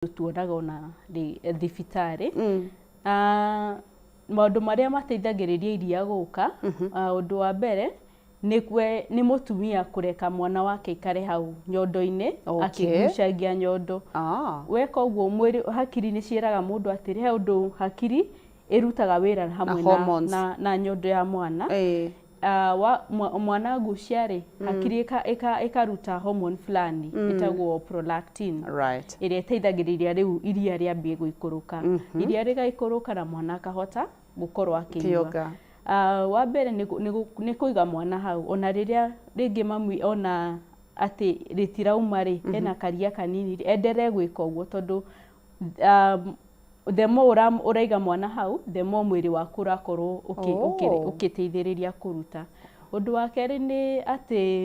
Tuonaga ona thibitarĩ. Maũndũ marĩa mateithagĩrĩria iria gũka, ũndũ wa mbere nĩ mũtumia kũreka mwana wake aikare hau nyondo-inĩ akĩgucagia nyondo. Weka ũguo, mwĩrĩ, hakiri nĩ ciĩraga mũndũ atĩrĩ, he ũndũ hakiri ĩrutaga wĩra hamwe na, hormones. na nyondo ya mwana. Mwana agucia rĩ, hakiri ĩkaruta hormone fulani ĩtagwo prolactin, ĩrĩa ĩteithagĩrĩria rĩu iria rĩambie gũikũrũka. Iria rĩgaikũrũka na mwana akahota gũkorwo akĩnyua. Kĩonga. Wa mbere nĩ kũiga mwana hau, ona rĩrĩa rĩngĩ mami ona atĩ rĩtirauma rĩ, hena karia kanini rĩ, enderee gwĩka ũguo, tondũ the more ũraiga mwana hau, the more mwĩrĩ waku ũrakorwo ũkĩteithĩrĩria kũruta. Ũndũ wa kerĩ nĩ atĩ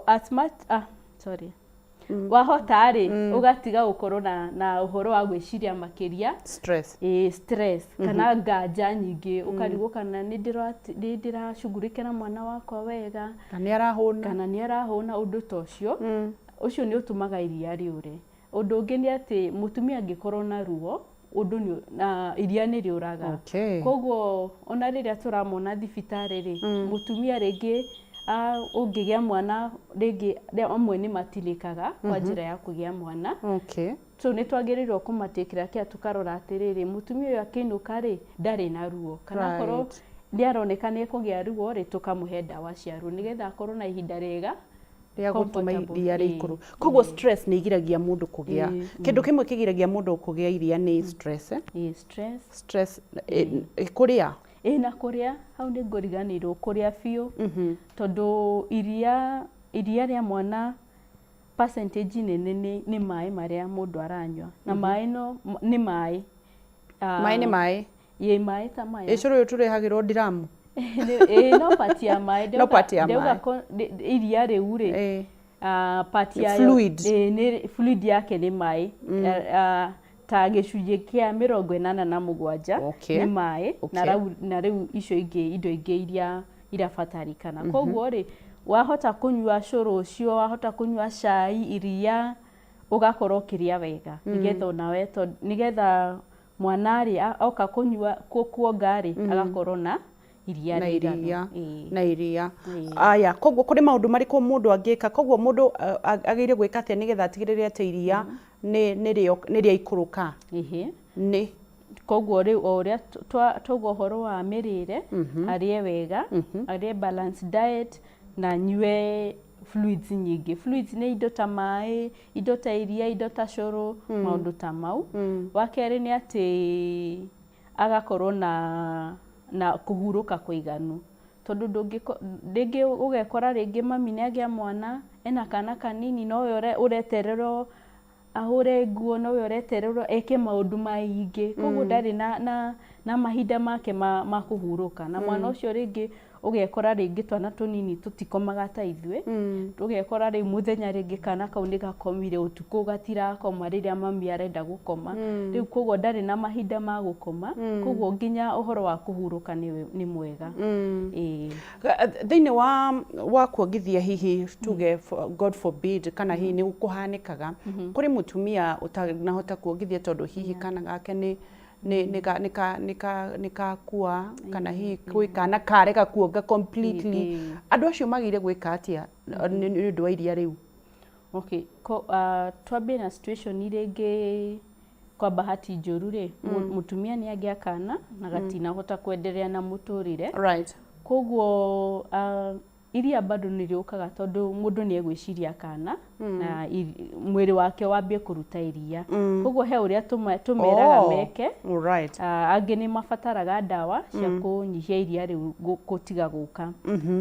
as much, ah, sorry, wahota rĩ, ũgatiga gũkorwo na ũhoro wa gwĩciria makĩria. Stress. Ĩ, stress kana nganja nyingĩ, ũkarigwo kana nĩ ndĩracugurĩke na mwana wakwa wega, na nĩ arahũna, kana nĩ arahũna, ũndũ ta ũcio. Ũcio nĩ ũtũmaga iria rĩũre. Ũndũ ũngĩ nĩ atĩ mũtumia angĩkorwo na ruo, ũndũ nĩ na iria nĩ rĩũraga. Koguo ona rĩrĩa tũramona thibitarĩ rĩ, mũtumia rĩngĩ ũngĩgĩa mwana rĩngĩ, amwe nĩ matinĩkaga kwa njĩra ya kũgĩa mwana. So nĩ twagĩrĩirwo kũmatakĩra care, tũkarora atĩrĩrĩ, mũtumia ũyũ akĩinũka rĩ, ndarĩ na ruo, kana akorwo nĩ aroneka nĩ ekũgĩa ruo rĩ, tũkamũhe ndawa cia ruo nĩgetha akorwo na ihinda rĩega rĩa gũtũma comfortable. Iria rĩikũrũ. Koguo stress nĩ igiragia mũndũ kũgĩa, kĩndũ kĩmwe kĩgiragia mũndũ kũgĩa iria nĩ stress, eh? Ĩĩ, stress. Stress, kũrĩa. Ĩĩ, na kũrĩa, hau nĩ ngũriganĩirwo, kũrĩa biũ, tondũ iria rĩa mwana percentage nene nĩ maĩ marĩa mũndũ aranyua, na maĩ no nĩ maĩ. Maĩ nĩ maĩ. Ĩ, maĩ ta maya. Ĩcũrũ ũyũ tũrehagĩrwo ndiramu. Ĩĩ, no part ya maĩ. No part ya Ndauga maĩ. Iria rĩu rĩ, part Nĩ yayo fluid. Ĩĩ, nĩ fluid yake, nĩ maĩ. Ta gĩcunjĩ kĩa 87 nĩ maĩ na na rĩu icio ingĩ, indo ingĩ iria irabatarĩkana. Koguo rĩ, wahota kũnyua cũrũ ũcio, wahota kũnyua cai, iria, ũgakorwo ũkĩrĩa wega, nĩgetha onawe nĩgetha mwana rĩ, oka kũnyua kuonga rĩ, agakorwo na iria na rĩiganu. Iria. Ĩĩ. Na iria. Ĩĩ. Aya, koguo kũrĩ maũndũ marĩkũ mũndũ angĩka? Koguo mũndũ agĩrĩire gwĩka atĩa nĩgetha atigĩrĩre atĩ iria nĩ rĩaikũrũka? Ĩhĩ. Nĩ Koguo rĩu o ũrĩa twauga ũhoro wa mĩrĩre, arĩe wega, arĩe balanced diet na anyue fluids nyingĩ. Fluids nĩ indo ta maĩ, indo ta iria, indo ta cũrũ, maũndũ ta mau. Wa kerĩ nĩ atĩ agakorwo na kũhurũka kũiganu, tondũ ndũngĩko rĩngĩ ũgekora rĩngĩ mami nĩ agĩa mwana, ena kana kanini, nowe ũretererwo ahũre nguo, nowe ũretererwo eke maũndũ maingĩ, koguo ndarĩ na mahinda make ma kũhurũka. Na mwana ũcio rĩngĩ ũgekora rĩngĩ twana tũnini tũtikomaga ta ithuĩ, ũgekora rĩu mũthenya rĩngĩ kana kau nĩ gakomire, ũtukũ gatirakoma rĩrĩa mami arenda gũkoma. Rĩu koguo ndarĩ na mahinda ma gũkoma, koguo nginya ũhoro wa kũhurũka nĩ mwega. Ĩĩ. Thĩinĩ wa kuongithia, hihi tuge God forbid, kana hihi nĩ kũhanĩkaga kũrĩ mũtumia ũtanahota kuongithia tondũ hihi kana gake nĩ kakua, kana hihi kwĩ kana karega kuonga completely, andũ acio magĩrĩire gwĩka atĩa nĩ ũndũ wa iria rĩu? Okay, twambie na situation rĩngĩ, kwa bahati njũru rĩ, mũtumia nĩ agĩa kana na gatinahota kwenderea na mũtũrĩre. Koguo iria bado nĩ rĩũkaga, tondũ mũndũ nĩ egwĩciria kana na mwĩrĩ wake wambie kũruta iria. Koguo he ũrĩa tũmeraga meke. Angĩ nĩ mabataraga ndawa cia kũnyihia iria rĩu gũtiga gũka.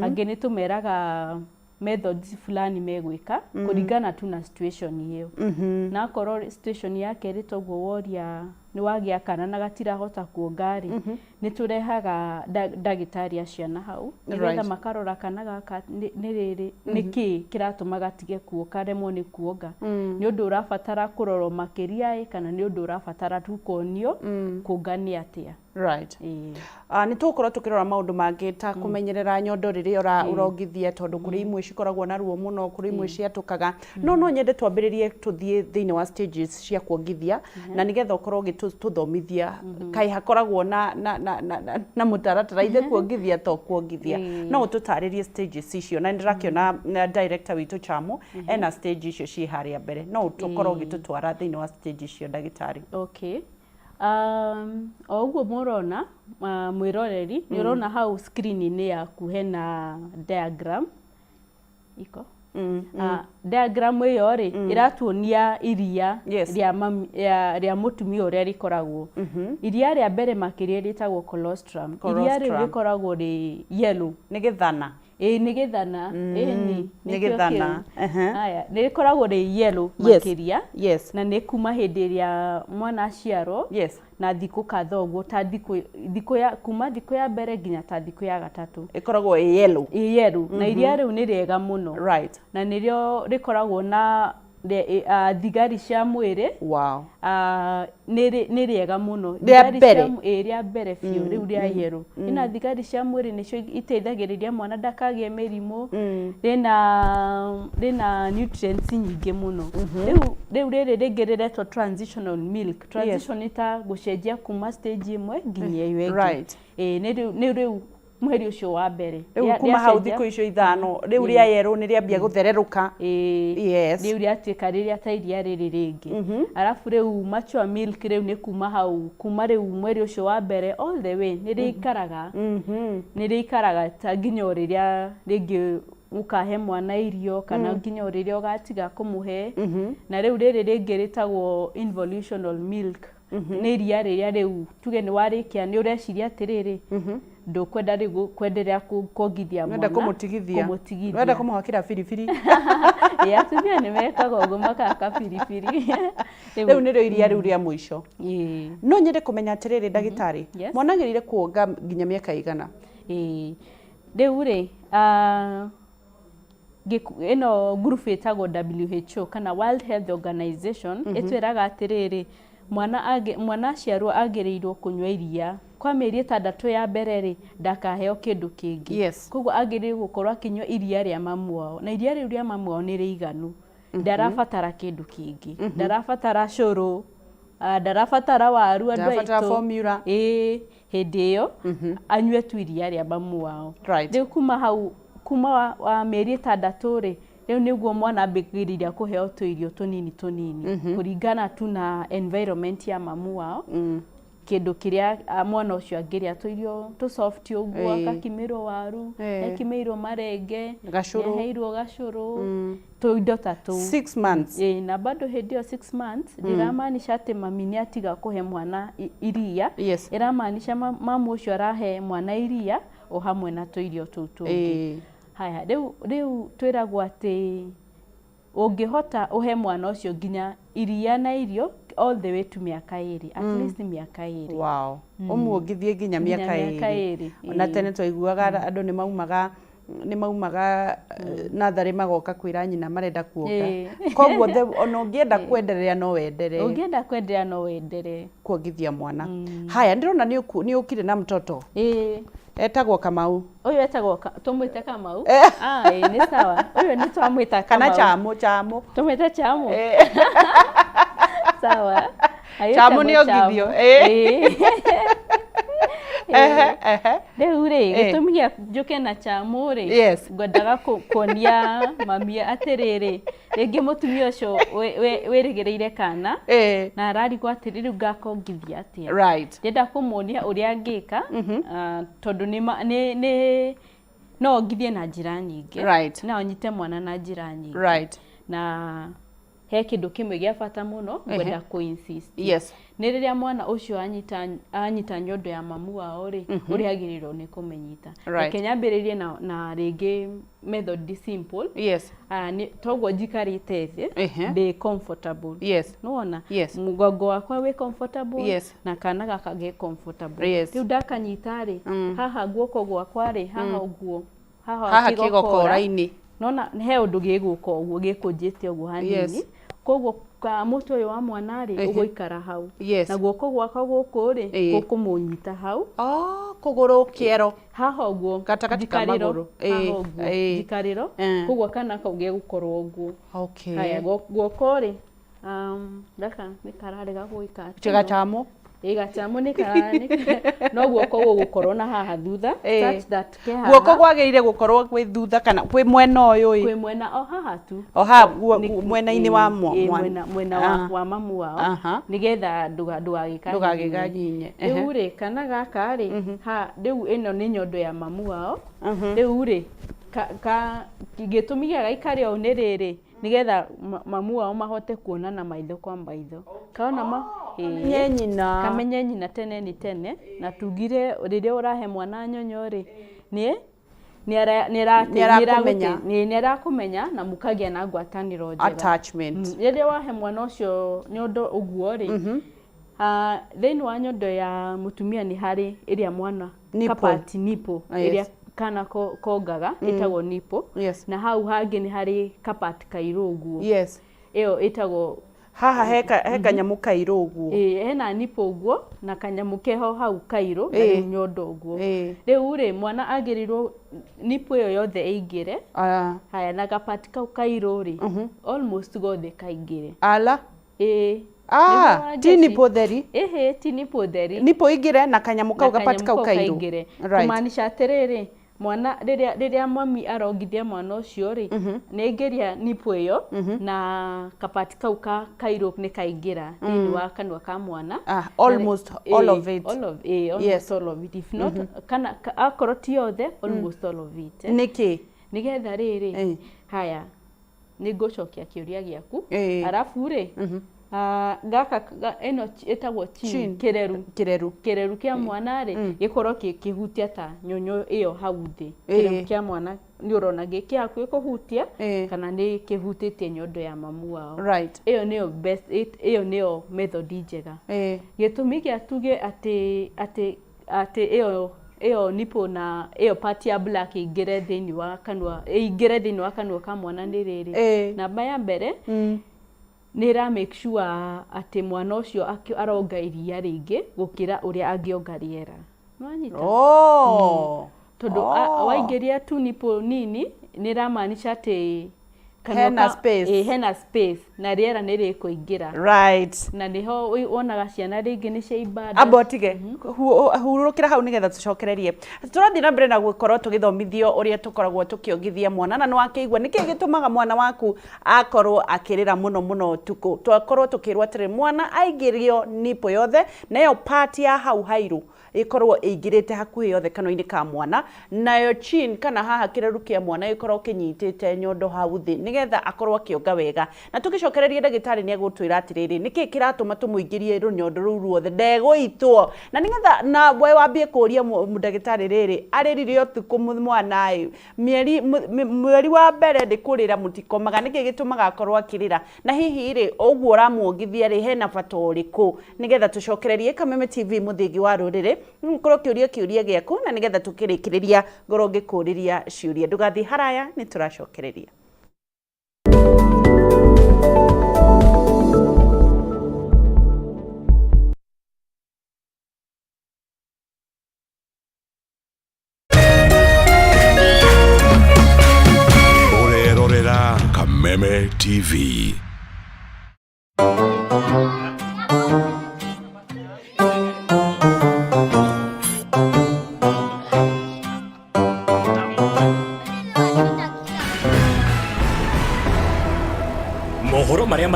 Angĩ nĩ tũmeraga methods fulani megwĩka kũringana tu na situation ĩyo. Na akorwo situation yake rĩ, toguo woria. Nĩ wagĩa kana na gatirahota kuonga rĩ, nĩ tũrehaga ndagĩtarĩ a ciana hau nĩgetha makarora kana gaka nĩ rĩrĩ nĩkĩ kĩratũma gatige kuo karemwo nĩ kuonga, nĩ ũndũ ũrabatara kũrorwo makĩria ĩ, kana nĩ ũndũ ũrabatara tu kuonio kuonga nĩ atĩa. Ĩĩ. Nĩ tũgũkorwo tũkĩrora maũndũ mangĩ ta kũmenyerera nyondo rĩrĩa ũrongithia, tondũ kũrĩ imwe cikoragwo na ruo mũno, kũrĩ imwe ciatũkaga, no nyende twambĩrĩrie tũthiĩ thĩinĩ wa stages cia kuongithia, na nĩgetha ũkorwo ũgĩtũthomithia kaĩ hakoragwo na mũtaratara ithe kuongithia to kuongithia. No ũtũtarĩrie stages icio? Na nĩndĩrakĩona na director witũ Chamu ena stage icio ciĩ harĩa mbere. No ũkorwo ũgĩtũtwara thĩinĩ wa stage icio, ndagĩtarĩ? Okay. O ũguo mũrona, mwĩroreri, nĩ ũrona hau screen-inĩ yaku hena diagram iko. Diagram ĩyo rĩ, ĩratuonia iria rĩa mami, rĩa mũtumia ũrĩa rĩkoragwo. Iria rĩa mbere makĩria rĩtagwo colostrum. Iria rĩu Colostrum. rĩkoragwo rĩ yellow. Nĩ gĩthana. Ĩĩ, nĩ gĩthana, ĩni. Nĩ gĩthana. Haya, nĩ rĩkoragwo rĩ yellow makĩria na nĩ kuma hĩndĩ ĩrĩa mwana aciarwo na thikũ kadhaa ũguo, ta thikũ ya kuma thikũ ya mbere nginya ta thikũ ya gatatũ. Ĩkoragwo ĩ yellow. Ĩ yellow, na iria rĩu nĩ rĩega mũno na nĩrĩo rĩkoragwo na thigari cia mwĩrĩ. Nĩ rĩega mũno. Rĩa Thigari mbere? Ĩĩ, rĩa mbere biũ rĩu rĩa yellow rĩna thigari cia mwĩrĩ, nĩcio iteithagĩrĩria mwana ndakagĩe mĩrimũ, rĩna nutrients nyingĩ mũno. Rĩu rĩrĩ rĩngĩ rĩretwo transitional milk. Transition nĩ ta gũcenjia kuma stage ĩmwe nginya ĩyo ĩngĩ. Ĩĩ, nĩ rĩu mweri ũcio wa mbere. Rĩu kuma hau thikũ icio 5, rĩu rĩa yellow nĩ rĩambia gũthererũka. Ĩĩ. Rĩu rĩatuĩka rĩrĩa ta iria rĩrĩ rĩngĩ. Arabu rĩu mature milk rĩu nĩ kuma hau, kuma rĩu mweri ũcio wa mbere all the way, nĩ rĩikaraga ta nginya o rĩrĩa rĩngĩ ũkahe mwana irio, kana nginya o rĩrĩa ũgatiga kũmũhe. Na rĩu rĩrĩ rĩngĩ rĩtagwo involutional milk, nĩ iria rĩrĩa rĩu tuge nĩ warĩkia, nĩ ũreciria atĩrĩrĩ, ndũkwenda rĩu kwenderea kuongithia Wenda mwana. Kũmũtigithia. Kũmũtigithia. Wenda kũmũhakĩra biribiri. Ĩĩ, atumia nĩ mekaga ũguo, makahaka biribiri. Rĩu nĩrĩo iria rĩu rĩa mũico. Ĩĩ. No nyende kũmenya atĩrĩrĩ, ndagĩtarĩ, mwana agĩrĩire kuonga nginya mĩaka ĩigana? Ĩĩ, rĩu rĩ, ĩno group ĩtagwo WHO kana World Health Organization ĩtwĩraga atĩrĩrĩ, mwana aciarwo agĩrĩirwo kũnyua iria kwa mĩeri 6 ya mbere rĩ, ndakaheo kĩndũ kĩngĩ. Koguo agĩrĩirwo gũkorwo akĩnyua iria rĩa mamu wao, na iria rĩu rĩa mamu wao nĩ rĩiganu, ndarabatara kĩndũ kĩngĩ, ndarabatara cũrũ, ndarabatara waru, andũ Ndarabatara aitũ. formula. Ĩĩ, hĩndĩ ĩyo anyue tu iria rĩa mamu wao. Rĩu kuma hau, kuma wa mĩeri 6 rĩ, rĩu nĩguo mwana ambĩrĩria kũheo tũirio tũnini tũnini, kũringana tu na environment ya mamu wao, kĩndũ kĩrĩa mwana ũcio angĩrĩa, tũirio tũ soft ũguo, agakimĩrwo waru, nĩakimĩirwo marenge, Gacũrũ. nĩaheirwo gacũrũ, tũindo ta tũu. 6 months. Ĩĩ, na bado hĩndĩ ĩyo 6 months ndĩramaanisha atĩ mami nĩ atiga kũhe mwana iria. Ĩramaanisha mamu ũcio arahe mwana iria o hamwe na tũirio tũu tũngĩ. Haya, rĩu twĩragwo atĩ ũngĩhota ũhe mwana ũcio nginya iria na irio all the way to mĩaka 2, at least mĩaka 2. Wow, ũmuongithie nginya Nginya mĩaka mĩaka 2. 2. Na tene twaiguaga andũ nĩ maumaga natharĩ magoka kwĩra nyina marenda kuonga. Koguo ona ũngĩenda kwenderea no wenderee. Ũngĩenda kwenderea no wenderee. Kuongithia mwana. Haya, ndĩrona nĩ ũkire na mtoto. Ĩĩ. Etagwo Kamau. Ũyũ etagwo tũmwĩte Kamau. Ah, ĩĩ, nĩ sawa, ũyũ nĩ twamwĩta Kana Kamau. Chamu, Chamu. Tũmwĩte Chamu, sawa. Ayũ Chamu etagwo nĩ ongithio. Chamu. Ĩĩ. Ĩĩ. Ehe, ehe. Rĩu rĩ, gĩtũmi gĩa njũke na Chamu rĩ, ngwendaga kuonia mami atĩrĩrĩ, rĩngĩ mũtumia ũcio wĩrĩgĩrĩire kana na ararigwo atĩrĩ, rĩu ngakongithia atĩa? Ndĩrenda kũmuonia ũrĩa angĩka, tondũ nĩ no ongithie na njĩra nyingĩ. No anyite mwana na njĩra nyingĩ. Na He kĩndũ kĩmwe gĩa bata mũno ngwenda kũ insist. Nĩ rĩrĩa mwana ũcio anyita nyondo ya mamu wao rĩ, ũrĩa agĩrĩirwo nĩ kũmĩnyita. Reke nyambĩrĩrie na rĩngĩ method simple. Toguo njikarĩte thĩ, ndĩ comfortable. Nĩwona? Mũgongo wakwa wĩ comfortable, na kana gaka ge comfortable. Rĩu ndakanyita rĩ, haha guoko gwakwa rĩ, haha ũguo, haha Haha kĩgokora. Kĩgokora-inĩ. Nona he ũndũ gĩgũka ũguo, gĩkũnjĩte ũguo hanini. Koguo mũtwe ũyũ wa mwana rĩ, ũgũikara hau. Na guoko gwakwa gũkũ rĩ, gũkũmũnyita hau. Oh, kũgũrũ kĩero. Haha ũguo. Gatagatĩ ka Njikarĩro, magũrũ. haha ũguo. Njikarĩro. Koguo kana kau gegũkorwo ũguo. Haya, guoko rĩ, gaka nĩ kararega gwĩka atĩa? Gacamũ. Ĩ, gacamũ nĩ kara no guoko gũgũkorwo na haha thutha, such that ke haha. Guoko kwagĩrĩire gũkorwo gwĩ thutha kana kwĩ mwena ũyũ ĩ? Kwĩ mwena o haha tu. O haha mwena-inĩ wa mwana. Mwena wa mamu wao. Nĩgetha ndũgagĩkanyinyie. Ndũgagĩkanyinyie. Rĩu rĩ, kana gaka rĩ, ha, rĩu ĩno nĩ nyondo ya mamu wao. Rĩu rĩ, gĩtũmi gĩa gaikare ũũ nĩ rĩrĩ, nĩgetha mamu wao mahote kuonana maitho kwa maitho. Kaona ma Kamenye nyina. Kamenye nyina tene nĩ tene, na tugire rĩrĩa ũrahe mwana nyonyo rĩ, nĩ Nĩ arakũmenya. Nĩ arakũmenya na mũkagĩa na ngwatanĩro njega. Attachment. Rĩrĩa wahe mwana ũcio nyondo ũguo rĩ, thĩinĩ wa nyondo ya mũtumia nĩ harĩ ĩrĩa mwana Nipple. Kapati nipple ĩrĩa kana kongaga ĩtagwo nipple. Na hau hangĩ nĩ harĩ kapati kairũ ũguo. Ĩyo ĩtagwo Haha he kanyamũ kairũ ũguo. Ĩĩ, hena nipple ũguo na kanyamũ keho hau kairũ na rĩu nyondo ũguo. Rĩu rĩ, mwana agĩrĩirwo nipple ĩyo yothe ĩingĩre. Haya, na gapati kau kairũ rĩ, almost gothe kaingĩre. Ala. Ĩĩ. Nĩguo Ti Wanjeci. Nipple theri. Ĩhĩ, ti nipple theri. Nipple ingĩre na kanyamũ kau Na gapati kau kanyamũ kairũ. kaingĩre. Kũmaanisha atĩrĩrĩ, mwana rĩrĩa mami arongithia mwana ũcio rĩ, nĩ aingĩria nipple ĩyo na kapati kau ka kairũ nĩ kaingĩra thĩinĩ wa kanua ka mwana. Almost all of it. All of, almost all of it. If not, kana akorwo ti yothe, almost all of it. Nĩkĩ? Nĩgetha rĩrĩ, haya, nĩ ngũcokia kĩũria gĩaku. Arabu rĩ, gaka ĩno ĩtagwo chin, Chin. kĩreru. Kĩreru. Kĩreru kĩa mwana rĩ, gĩkorwo kĩhutia ta nyonyo ĩyo hau thĩ. Kĩreru kĩa mwana nĩ ũrona gĩkĩ hakuhĩ kũhutia kana nĩ kĩhutĩtie nyondo ya mamu wao. Ĩyo nĩyo best, ĩyo nĩyo method njega. Gĩtũmi gĩa tuge atĩ ĩyo nipple na ĩyo part ya black ĩingĩre thĩinĩ wa kanua, ĩingĩre thĩinĩ wa kanua ka mwana nĩ rĩrĩ. Namba ya mbere, nĩ ĩra make sure atĩ mwana ũcio aronga iria rĩingĩ gũkĩra ũrĩa angĩonga rĩera. Nĩwanyita? Oh. Tondũ waingĩria tu nipple nini, nĩ ĩramaanisha atĩ kanua Hena space. Ĩ, hena space na rĩera nĩ rĩkũingĩra. Na nĩho wonaga ciana rĩngĩ nĩ ciaimba nda. Amba ũtige hurũkĩra hau nĩgetha tũcokererie. Tũrathiĩ na mbere na gũkorwo tũgĩthomithio ũrĩa tũkoragwo tũkĩongithia mwana, na nĩwakĩigua nĩkĩĩ gĩtũmaga mwana waku akorwo akĩrĩra mũno mũno ũtukũ. Twakorwo tũkĩrwo atĩrĩ, mwana aingĩrio nipple yothe na ĩyo part ya hau hairũ ĩkorwo ĩingĩrĩte hakuhĩ yothe kanua-inĩ ka mwana, nayo chin kana haha kĩreru kĩa mwana gĩkorwo kĩnyitĩte nyondo hau thĩ nĩgetha akorwo akĩonga wega. Na tũgĩcokereria, ndagĩtarĩ nĩ egũtwĩra atĩrĩrĩ, nĩkĩĩ kĩratũma tũmũingĩrie rũnyondo rũu ruothe ndegũitwo, na nĩgetha na we wambie kũria ndagĩtarĩ rĩrĩ arĩrire ũtukũ mwana ĩ mĩeri mweri wa mbere nĩ kũrĩra mũtikomaga, nĩkĩ gĩtũmaga akorwo akĩrĩra, na hihi rĩ, ũguo ũramuongithia rĩ, hena bata ũrĩkũ? Nĩgetha tũcokererie. Kameme TV, mũthingi wa rũrĩrĩ, ũkorwo ũkĩũria kĩũria gĩaku, na nĩgetha tũkĩrĩkĩrĩria ngorwo ngĩkũrĩria ciũria. Ndũgathiĩ haraya, nĩ tũracokereria. Ũrerorera Kameme TV.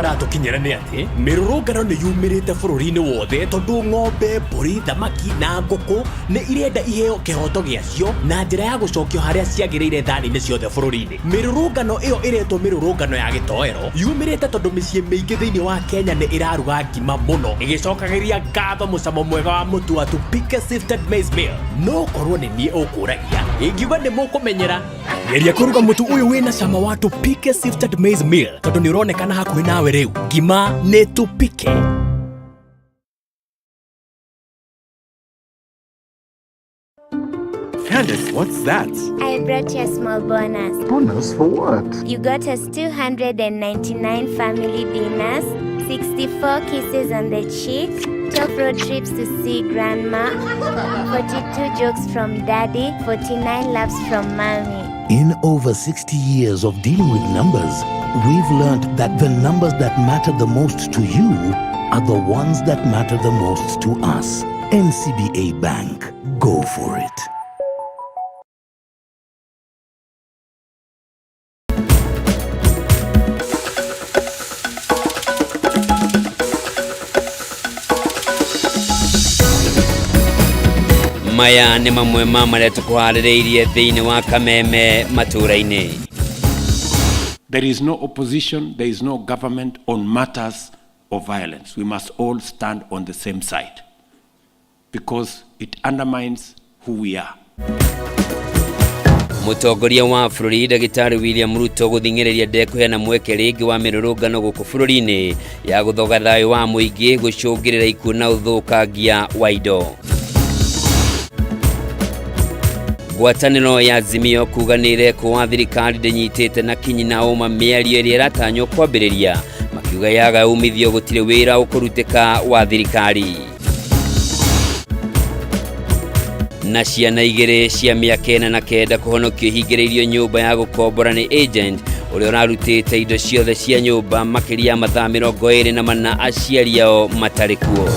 Maratũkinyĩra nĩ atĩ mĩrũrũngano nĩ yumĩrĩte bũrũri-inĩ wothe tondũ ng'ombe, mbũri, thamaki na ngũkũ nĩ irenda iheo kĩhoto gĩacio na njĩra ya gũcokio harĩa ciagĩrĩire thani-inĩ ciothe bũrũri-inĩ. Mĩrũrũngano ĩyo ĩretwo mĩrũrũngano ya gĩtoero yumĩrĩte tondũ mĩciĩ mĩingĩ thĩinĩ wa Kenya nĩ ĩraruga ngima mũno ĩgĩcokagĩria ngatho mũcamo mwega wa mũtu wa Tupike Sifted Maize Meal. No korwo nĩ niĩ ũkũragia ingiuga nĩ mũkũmenyera. Geria kũruga mũtu ũyũ wĩna cama wa Tupike Sifted Maize Meal tondũ nĩ ũronekana hakuhĩ nawe rĩu. Ngima nĩ Tupike. Candace, what's that? I brought you a small bonus. Bonus for what? You got us 299 family dinners, 64 kisses on the cheek, 12 road trips to see grandma, 42 jokes from daddy, 49 laughs from mommy. In over 60 years of dealing with numbers, we've learned that the numbers that matter the most to you are the ones that matter the most to us. NCBA Bank. Go for it. Maya nĩ mamwe ma marĩa tũkũharĩrĩirie thĩinĩ wa kameme matũũra-inĩ. There is no opposition, there is no government on matters of violence. We must all stand on the same side because it undermines who we are. Mũtongoria wa bũrũri Ndagĩtarĩ William Ruto gũthing'ĩrĩria ndekũheana mweke rĩngĩ wa mĩrũrũngano gũkũ bũrũri-inĩ ya gũthoga thayũ wa mũingĩ gũcũngĩrĩra ikuũ na ũthũkangia wa indo. Ngwatanĩro ya Azimio kuga nĩ ĩrekwo wa thirikari ndĩnyitĩte na kinyi na ũma mĩario ĩrĩa ĩratanywo kwambĩrĩria, makiuga yaga umithio gũtirĩ wĩra ũkũrutĩka wa thirikari. Na ciana igĩrĩ cia mĩaka 4 na 9 kũhonokio ihingĩrĩirio nyũmba ya gũkombora nĩ agent ũrĩa ũrarutĩte indo ciothe cia nyũmba makĩria ya mathaa 24 aciari ao matarĩ kuo.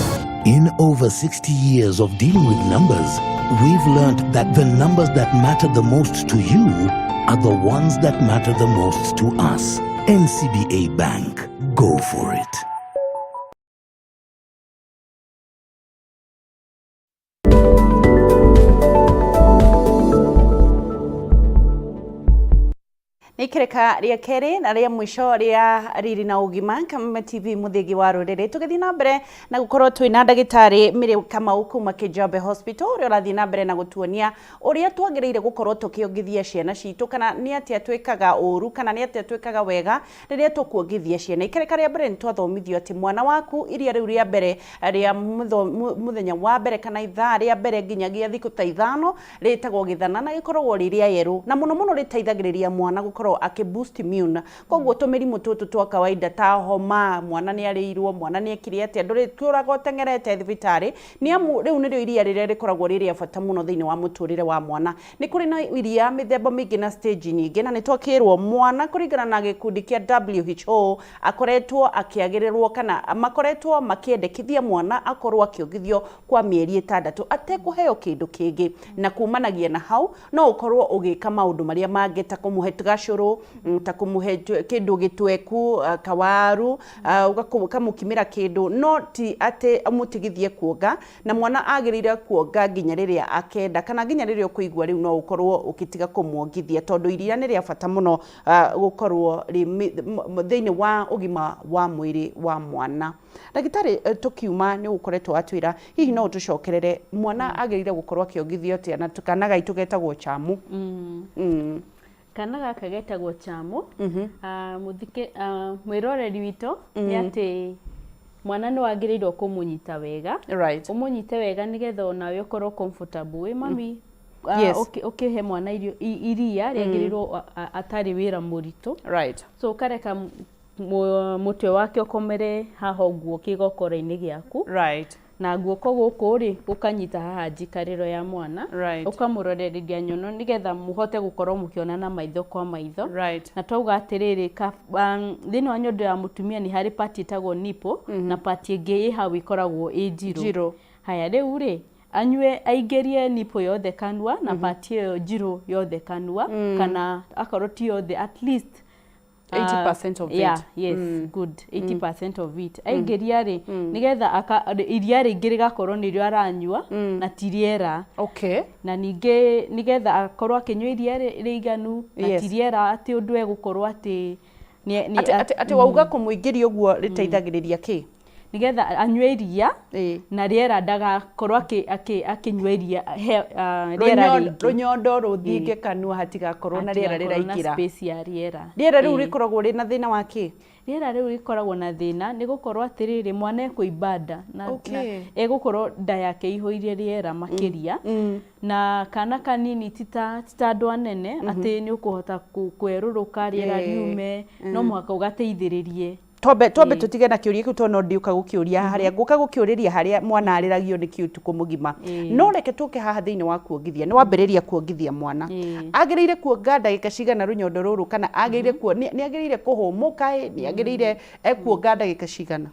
In over 60 years of dealing with numbers, we've learned that the numbers that matter the most to you are the ones that matter the most to us. NCBA Bank. Go for it. Nĩ ikereka rĩa kerĩ na rĩa mũico rĩa Riri na Ũgima Kameme TV mũthĩgi wa rũrĩrĩ, tũgĩthiĩ na mbere na gũkorwo twĩ na ndagĩtarĩ Mary Kamau kuma Kijabe Hospital ũrĩa ũrathiĩ na mbere na gũtuonia ũrĩa twagĩrĩire gũkorwo tũkĩongithia ciana citũ, kana nĩ atĩa twĩkaga ũru kana nĩ atĩa twĩkaga wega rĩrĩa tũkuongithia ciana. Ikereka rĩa mbere nĩ twathomithio atĩ mwana waku iria rĩu rĩa mbere rĩa mũthenya wa mbere kana ithaa rĩa mbere nginyagia thikũ ta 5 rĩtagwo gĩthana na gĩkoragwo rĩ rĩa yerũ, na mũno mũno rĩteithagĩrĩria mwana gũkorwo akĩ boost immune. Koguo tũmĩrimũ tũtũ twa kawaida ta homa, mwana nĩ arĩirwo, mwana nĩ ekire atĩa, ndũrĩtũraga ũteng'erete thibitarĩ, nĩ amu rĩu nĩrĩo iria rĩrĩa rĩkoragwo rĩ rĩa bata mũno thĩinĩ wa mũtũrĩre wa mwana. Nĩ kũrĩ na iria mĩthemba mĩingĩ na stage nyingĩ, na nĩ twakĩrwo mwana kũringana na gĩkundi kĩa WHO akoretwo akĩagĩrĩrwo kana makoretwo makĩendekithia mwana akorwo akĩongithio kwa mĩeri 6 atekũheo kĩndũ kĩngĩ, na kumanagia na hau no ũkorwo ũgĩka maũndũ marĩa mangĩ ta kũmũhe gacũrũ, ta kũmũhe kĩndũ gĩtweku, kawaru, ũkamũkimĩra kĩndũ, no ti atĩ ũmũtigithie kuonga, na mwana agĩrĩire kuonga nginya rĩrĩa akenda kana nginya rĩrĩa ũkũigua rĩu no ũkorwo ũkĩtiga kũmuongithia, tondũ iria nĩ rĩa bata mũno gũkorwo rĩ thĩinĩ wa ũgima wa mwĩrĩ wa mwana. Ndagĩtarĩ, tũkiuma nĩ ũkoretwo watwĩra hihi no ũtũcokerere mwana agĩrĩire gũkorwo akĩongithio atĩa, na kana gaitũ getagwo Chamu. Kana gaka getagwo Chamu. Mũthike mwĩroreri witũ nĩ atĩ mwana nĩ wagĩrĩirwo kũmũnyita wega. Ũmũnyite wega nĩgetha onawe ũkorwo comfortable wĩ mami. Ũkĩhe mwana irio iria rĩagĩrĩirwo atarĩ wĩra mũritũ. So ũkareka mũtwe wake ũkomere haha ũguo kĩgokora-inĩ gĩaku. Na guoko gũkũ rĩ ũkanyita haha njikarĩro ya mwana. Ũkamũrorereria nyono nĩgetha mũhote gũkorwo mũkĩonana maitho kwa maitho. Na twauga atĩrĩrĩ, thĩinĩ wa nyondo ya mũtumia nĩ harĩ part ĩtagwo nipple na part ĩngĩ ĩ hau ĩkoragwo ĩ njirũ. Haya rĩu rĩ anyue aingĩrie nipple yothe kanua na part ĩyo njirũ yothe kanua, kana akorwo ti yothe at least 80% of it. Yeah, yes, good, 80% of it aingĩria rĩ, nĩgetha iria rĩingĩ rĩgakorwo nĩrĩo aranyua na ti rĩera. Na ningĩ nĩgetha akorwo akĩnyua iria rĩiganu na ti rĩera atĩ ũndũ egũkorwo atĩ Atĩ wauga kũmũingĩria ũguo rĩteithagĩrĩria kĩ? Nĩgetha anyue iria na rĩera ndagakorwo akĩnyua iria rĩera rĩingĩ. Rũnyondo rũthinge kanua hatigakorwo na rĩera hatigakorwo na rĩraingĩra. Space ya rĩera. Rĩera rĩu rĩkoragwo rĩna thĩna wa kĩ? Rĩera rĩu rĩkoragwo na thĩna nĩ gũkorwo atĩrĩrĩ, mwana ekũimba nda na egũkorwo nda yake ĩihũire rĩera makĩria, na kana kanini ti ta andũ anene atĩ nĩ ũkũhota kwerũrũka rĩera riume, no mũhaka ũgateithĩrĩrie. Twambe tũtige na kĩũria kĩu tondũ no ndiũka gũkĩũria harĩa ngũka gũkĩũrĩria harĩa mwana arĩragio nĩ kĩ ũtukũ mũgima. No reke tũke haha thĩinĩ wa kuongithia. Nĩ wambĩrĩria kuongithia mwana, agĩrĩire kuonga ndagĩka cigana rũnyondo rũrũ, kana agĩrĩire kuo nĩ agĩrĩire kũhũmũka ĩ, nĩ agĩrĩire ekuonga ndagĩka cigana?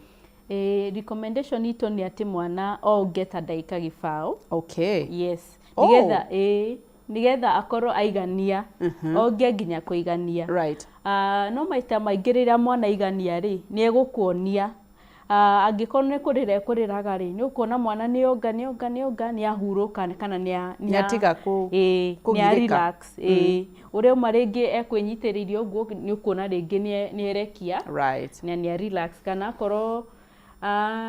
Recommendation itũ nĩ atĩ mwana onge ta ndagĩka 20. Yes. Nĩgetha akorwo aigania, onge nginya kũigania. Ah, no maita maingĩ rĩrĩa mwana aigania rĩ, nĩ egũkuonia. Ah, angĩkorwo nĩ kũrĩra ekũrĩraga rĩ, nĩ ũkuona mwana nĩ onga, nĩ onga, nĩ onga, nĩ ahurũka kana nĩ Nĩ atiga nĩ a kũgirĩka. Relax. Ũrĩa uma rĩngĩ ekwĩnyitĩrĩire ũguo, nĩ ũkuona rĩngĩ nĩ erekia na nĩ relax, kana akorwo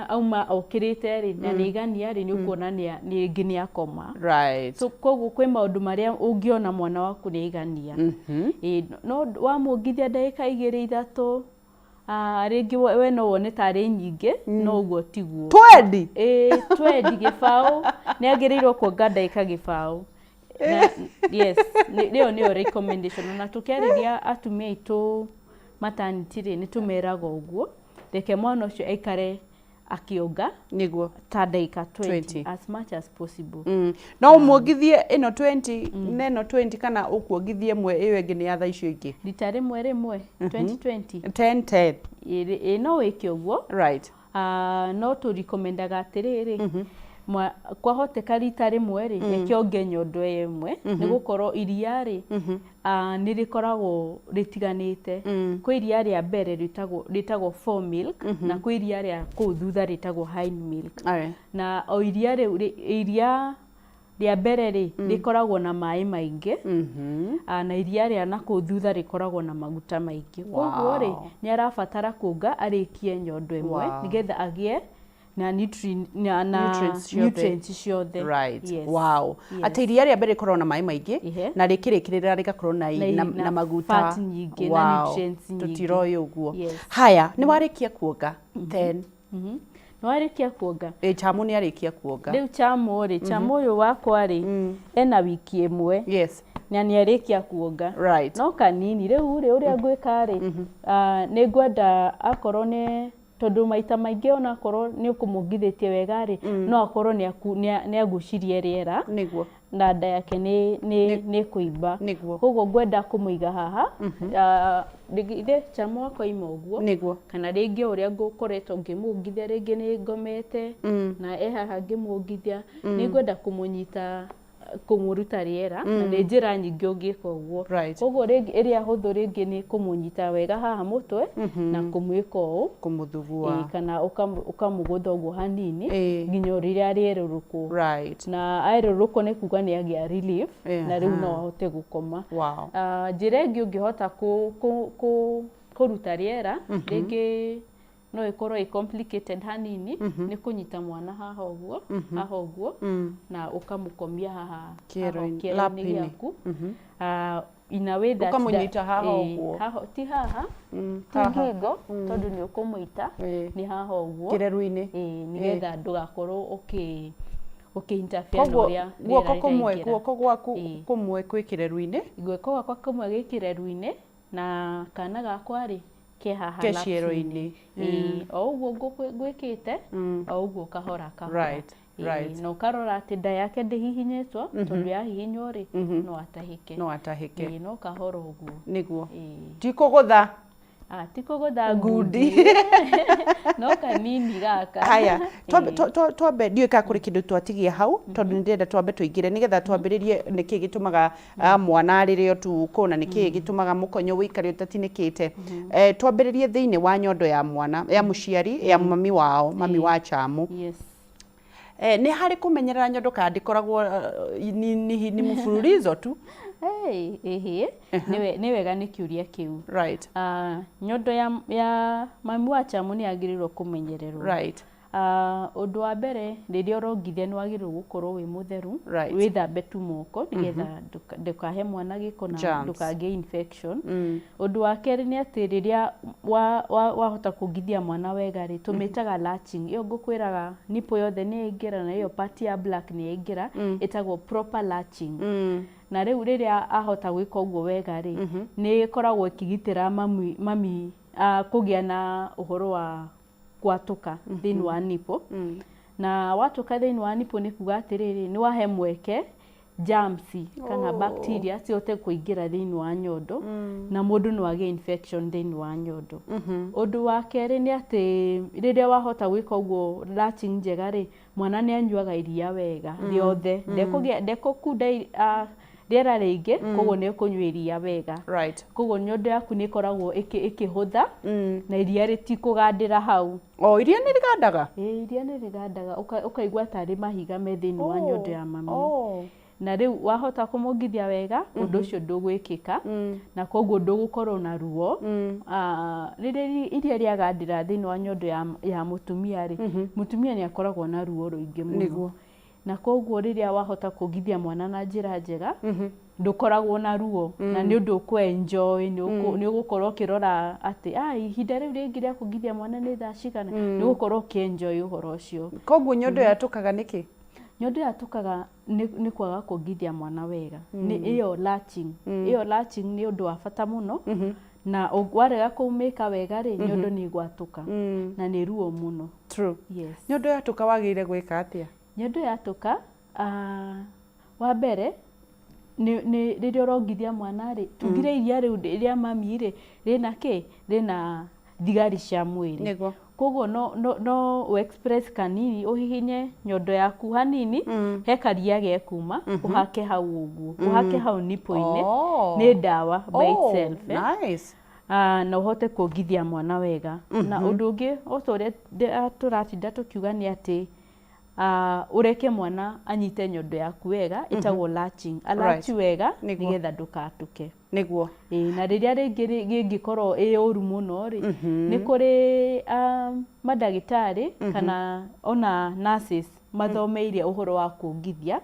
auma okĩrĩte rĩ na nĩ aigania rĩ, nĩ ũkuona nĩ rĩngĩ nĩ akoma. So koguo kwĩ maũndũ marĩa ũngĩona mwana waku nĩ aigania. No wamuongithia ndagĩka 2, 3, rĩngĩ we no wone tarĩ nyingĩ, no ũguo tiguo. Twendi. Ĩĩ, twendi, 20, nĩ agĩrĩirwo kuonga ndagĩka 20. Yes, ĩyo nĩyo recommendation. Ona tũkĩarĩria atumia aitũ maternity rĩ, nĩ tũmeraga ũguo, reke mwana ũcio aikare akĩonga ta ndagĩka 20, 20. as much as possible. No ũmuongithie ĩno 20 na ĩno 20, kana ũkuongithie ĩmwe, ĩyo ĩngĩ nĩ ya thaa icio ingĩ? Rita rĩmwe rĩmwe, 20 20. 10 10. Ĩĩ, no wĩke ũguo. Ah, no tũrikomendaga atĩrĩrĩ, kwahoteka rita rĩmwe rĩ, reke onge nyondo ĩyo ĩmwe, nĩ gũkorwo iria rĩ, nĩ rĩkoragwo rĩtiganĩte. Kwĩ iria rĩa mbere rĩtagwo fore milk, na kwĩ iria rĩa kũu thutha rĩtagwo hind milk. Na o iria rĩu iria rĩa mbere rĩ, rĩkoragwo na maĩ maingĩ, na iria rĩa na kũu thutha rĩkoragwo na maguta maingĩ. Koguo rĩ, nĩ arabatara kuonga arĩkie nyondo ĩmwe nĩgetha agĩe na nutrients ciothe. Nutrients ciothe. Yes. Yes. Atĩ iria rĩa mbere rĩkoragwo na maĩ maingĩ na rĩkĩrĩkĩrĩra rĩgakorwo na na maguta. Fat nyingĩ na nutrients nyingĩ. Tũtiroĩ ũguo. Yes. Haya, nĩ warĩkia kuonga 10. Nĩ warĩkia kuonga. Ĩ, Chamu nĩ arĩkia kuonga. Rĩu Chamu rĩ, Chamu ũyũ wakwa rĩ, ena wiki 1 na nĩ arĩkia kuonga. No kanini. Rĩu rĩ, ũrĩa ngwĩka rĩ, nĩ ngwenda akorwo nĩ tondũ maita maingĩ onakorwo nĩ ũkũmũngithĩtie wega rĩ, no akorwo nĩ agucirie rĩera na nda yake nĩ kũimba. Koguo ngwenda kũmũiga haha. Rĩngĩ Chamu wakwa ima ũguo, kana rĩngĩ o ũrĩa ngũkoretwo ngĩmũngithia, rĩngĩ nĩ ngomete na e haha ngĩmuongithia, nĩ ngwenda kũmũnyita kũmũruta rĩera, na nĩ njĩra nyingĩ ũngĩka ũguo. Koguo rĩngĩ ĩrĩa hũthũ rĩngĩ nĩ kũmũnyita wega haha mũtwe na kũmwĩka ũũ. Kũmũthugua. Kana ũkamũgũtha ũguo hanini nginya o rĩrĩa arĩerũrũkwo. Na aerũrũkwo nĩ kuga nĩ agĩa relief na rĩu no ahote gũkoma. Ah, njĩra ĩngĩ ũngĩhota kũruta rĩera, rĩngĩ no ĩkorwo ĩ complicated hanini, nĩ kũnyita mwana haha ũguo, haha ũguo, na ũkamũkomia haha haha Kĩero-inĩ, kĩero-inĩ lap-inĩ. gĩaku. Ah, in a way that Ũkamũnyita haha ũguo. Haha, ti haha, ti haha. ngingo tondũ nĩ ũkũmũita, nĩ haha ũguo. Kĩreru-inĩ. Ĩĩ, nĩgetha ndũgakorwo ũkĩ interfere na Koguo ũrĩa guoko rĩera kũmwe rĩraingĩra. Guoko gwaku kũmwe kwĩ kĩreru-inĩ. Guoko gwakwa kũmwe gwĩ kĩreru-inĩ, na kana gakwa rĩ, ke haha Ke lap-inĩ. ciero-inĩ. Ĩĩ, o ũguo ngwĩkĩte, o ũguo kahora kahora. Na ũkarora atĩ nda yake ndĩhihinyĩtwo, tondũ yahihinywo rĩ, no atahĩke. No atahĩke. Ĩĩ, no kahora ũguo. Nĩguo. Ti kũgũtha. Ah, ti kũgũtha ngundi. No kanini gaka. Haya, twambe, ndiũĩ kana kũrĩ kĩndũ twatigia hau, tondũ nĩ ndĩrenda twambe tũingĩre nĩgetha twambĩrĩrie nĩkĩ gĩtũmaga mwana arĩre ũtukũ na nĩkĩ gĩtũmaga mũkonyo ũikare ũtatinĩkĩte. Twambĩrĩrie thĩinĩ wa nyondo ya mwana, ya mũciari, ya mami wao, mami wa Chamu. Yes. Nĩ harĩ kũmenyerera nyondo kana ndĩkoragwo ni mfululizo tu? Hey, ĩhĩ, nĩ wega nĩ kĩũria kĩu. Nyondo ya mami wa Chamu nĩ yagĩrĩirwo kũmenyererwo. Ũndũ wa mbere, rĩrĩa ũrongithia nĩ wagĩrĩirwo gũkorwo wĩ mũtheru, wĩthambe tu moko nĩgetha ndũkahe mwana gĩko na Germs. Ndũkagĩe infection. Ũndũ wa kerĩ nĩ atĩ rĩrĩa wahota kuongithia mwana wega rĩ, tũmĩtaga latching. Ĩyo ngũkwĩraga nipple yothe nĩ yaingĩra na ĩyo part ya black nĩ yaingĩra, ĩtagwo proper latching. Na rĩu rĩrĩa ahota gwĩka ũguo wega rĩ, nĩ ĩkoragwo ĩkĩgitĩra mami kũgĩa na ũhoro wa gwatũka thĩinĩ wa nipple. Na watũka thĩinĩ wa nipple nĩ kuga atĩrĩrĩ, nĩ wahe mweke germs kana bacteria cihote kũingĩra thĩinĩ wa nyondo na mũndũ no agĩe infection thĩinĩ wa nyondo. Ũndũ wa kerĩ nĩ atĩ rĩrĩa wahota gwĩka ũguo latching njega rĩ, mwana nĩ anyuaga iria wega rĩothe, ndekũgĩa, ndekũkunda rĩera rĩingĩ, koguo nĩ ekũnyua iria wega. Koguo nyondo yaku nĩ ĩkoragwo ĩkĩhũtha na iria rĩtikũgandĩra hau. O iria nĩ rĩgandaga? Ĩĩ, iria nĩ rĩgandaga, ũkaigua tarĩ mahiga me thĩinĩ wa nyondo ya mami. Na rĩu wahota kũmwongithia wega, ũndũ ũcio ndũgwĩkĩka na koguo ndũgũkorwo na ruo. Rĩrĩa iria rĩagandĩra thĩinĩ wa nyondo ya mũtumia rĩ, mũtumia nĩ akoragwo na ruo rũingĩ mũno. Na koguo rĩrĩa wahota kuongithia mwana na njĩra njega, ndũkoragwo na ruo na nĩ ũndũ ũkũ enjoy, nĩ ũgũkorwo ũkĩrora atĩ ihinda rĩu rĩngĩ rĩa kuongithia mwana nĩ thaa cigana, nĩ ũgũkorwo ũkĩ-enjoy ũhoro ũcio. Koguo nyondo yatũkaga nĩkĩ? Nyondo yatũkaga nĩ kwaga kuongithia mwana wega. Nĩ ĩyo latching. Ĩyo latching nĩ ũndũ wa bata mũno. Na warega kũmĩka wega rĩ, nyondo nĩ ĩgwatũka na nĩ ruo mũno. True. Yes. Nyondo yatũka wagĩrĩire gwĩka atĩa? Nyondo yatũka, wa mbere nĩ rĩrĩa ũrongithia mwana rĩ, tugire iria rĩu rĩa mami rĩ, rĩna kĩ? Rĩna thigari cia mwĩrĩ. Koguo no ũ express kanini, ũhihinye nyondo yaku hanini, he karia gekuma, ũhake hau ũguo, ũhake hau nipple-inĩ, nĩ ndawa by itself. Nice. Na ũhote kuongithia mwana wega. Na ũndũ ũngĩ o ta ũrĩa tũratinda tũkiuga nĩ atĩ ũreke mwana anyite nyondo yaku wega, ĩtagwo latching. Alatch wega nĩgetha ndũkatũke. Ĩĩ, na rĩrĩa rĩngĩ rĩngĩkorwo ĩ ũru mũno rĩ, nĩ kũrĩ mandagĩtarĩ kana ona nurses mathomeire ũhoro wa kuongithia.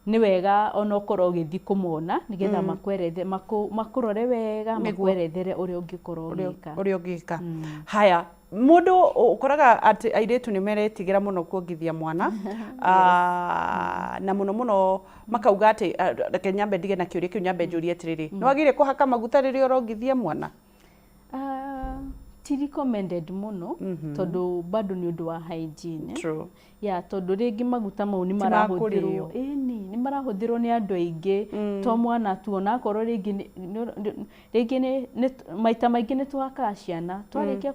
Nĩ wega ona ũkorwo ũgĩthiĩ kũmona nĩgetha makwerethe, makũrore wega, makwerethere ũrĩa ũngĩkorwo ũgĩka. Ũrĩa ũngĩka. Haya, mũndũ ũkoraga atĩ airĩtu nĩ meretigĩra mũno kuongithia mwana, na mũno mũno makauga atĩ, reke nyambe ndige na kĩũria kĩu, nyambe njũrie atĩrĩrĩ, nĩ wagĩrĩire kũhaka maguta rĩrĩa ũrongithia mwana? Ti recommended mũno, tondũ bado nĩ ũndũ wa hygiene. True. Ya, tondũ rĩngĩ maguta mau nĩ Ti ma marahũthĩrwo. kũrĩo. Ĩni, nĩ marahũthĩrwo nĩ andũ aingĩ, to mwana tu, onakorwo rĩngĩ rĩngĩ nĩ maita maingĩ nĩ tũhakaga ciana, twarĩkia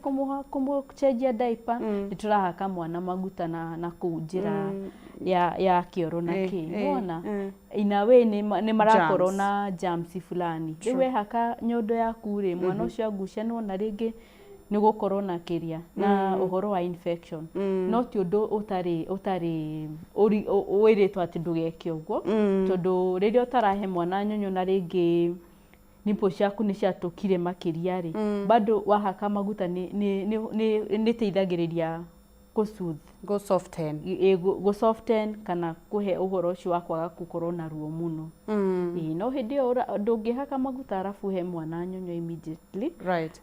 kũmũcenjia diaper, nĩ tũrahaka mwana maguta na kũu njĩra ya kĩoro na kĩ. Nĩwona? In a way nĩ marakorwo na germs fulani. Rĩu wehaka nyondo yaku rĩ, mwana ũcio agucia, nĩwona rĩngĩ nĩ gũkorwo na kĩrĩa na ũhoro wa infection. No ti ũndũ ũtarĩ wĩrĩtwo atĩ ndũgeke ũguo, tondũ rĩrĩa ũtarahe mwana nyonyo na rĩngĩ nipple ciaku nĩ ciatũkire makĩria rĩ, bado wahaka maguta nĩ ĩteithagĩrĩria kũ soothe. Go soften. Gũ soften kana kũhe ũhoro ũcio wa kwaga gũkorwo na ruo mũno. Ĩĩ, no hĩndĩ ĩyo ndũngĩhaka maguta arabu he mwana nyonyo immediately,